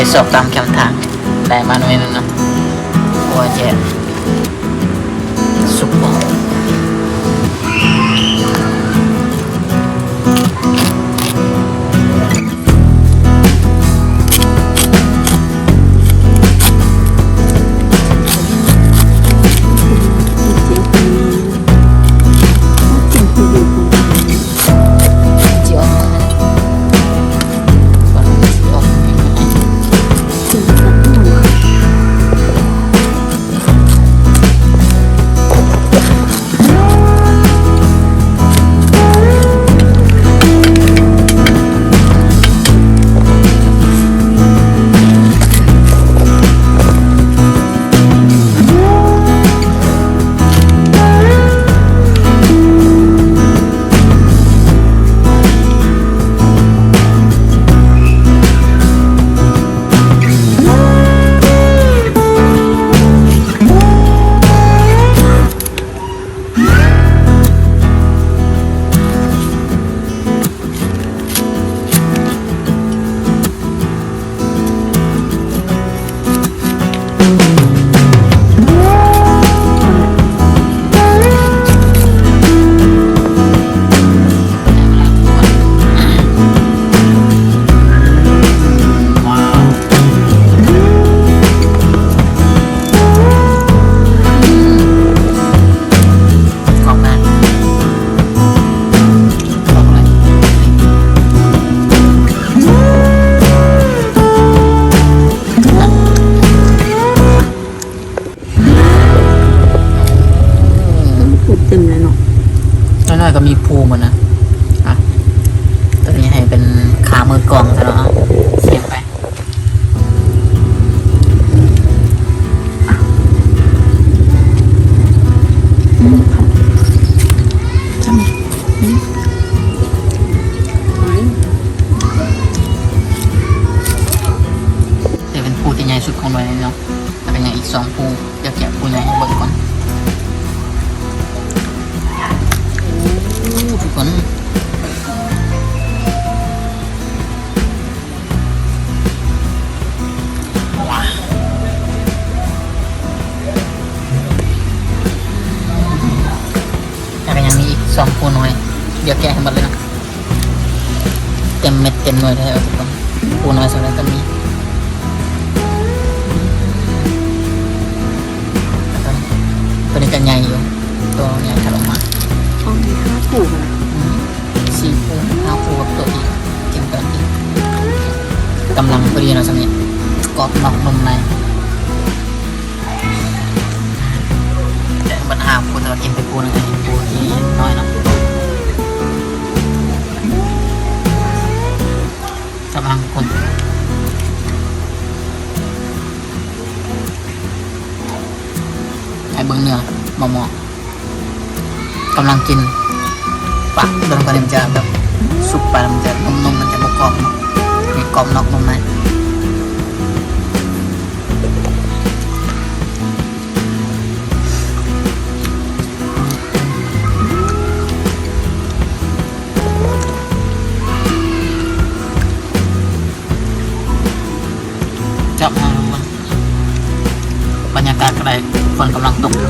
ໄປຊອກຕາມແຄມທາງ ໄດ້ມາໜ່ວຍໜຶ່ງເນາະ ໂອ້ຍ ແຈກ ຊຸບບໍ່? ເຕັມເລີຍເນາະ ນ້ອຍໆ ກໍມີພູໝົດນະ. ອ່ະ ຕົວນີ້ໃຫ້ເປັນຂາມືກອງຊະເນາະ ເອົາ ສຽງໄປ. ນີ້ເປັນພູທີ່ໃຫຍ່ສຸດຂອງໜ່ວຍນີ້ເນາະ ແລ້ວກໍຍັງອີກສອງພູ ດຽວແກະພູໃຫຍ່ໃຫ້ເບິ່ງກ່ອນ. ໂອ້ ທຸກຄົນ ແລ້ວກໍຍັງມີອີກສອງພູນ້ອຍ ດຽວແກະໃຫ້ໝົດເລີຍນະ. ເຕັມເມັດເຕັມໜ່ວຍແທ້ທຸກຄົນ ພູນ້ອຍສ່ຳໃດກໍມີ. ຕົວນີ້ກໍໃຫຍ່ຢູ່ ຕົວໃຫຍ່ທະລຸມາ ຫ້ອງມີຫ້າພູນະ ອືມ ສີ່ພູ ຫ້າພູກັບຕົວອີກ ເຕັມຕົວອີກ ກຳລັງພໍດີເນາະ ສ່ຳນີ້ ກອບນອກນຸ່ມໃນ. ແຕ່ບັນຫາຜູ້ທີ່ວ່າກິນໄປປູໜຶ່ງ ອັນນີ້ປູທີ່ນ້ອຍເນາະ ສະບາງຄົນ ໃຫ້ເບິ່ງເນື້ອໝໍ່ໆ. ກຳລັງກິນ ປະ ໂດນກວ່ານີ້ມັນຈະແບບ ສຸກໄປແລ້ວມັນຈະນຸ່ມໆ ມັນຈະບໍ່ກອບເນາະ ມີກອບນອກນຸ່ມໃນ. ຈັບມາທຸກຄົນ ບັນຍາກາດກໍໄດ້ ຝົນກຳລັງຕົກຢູ່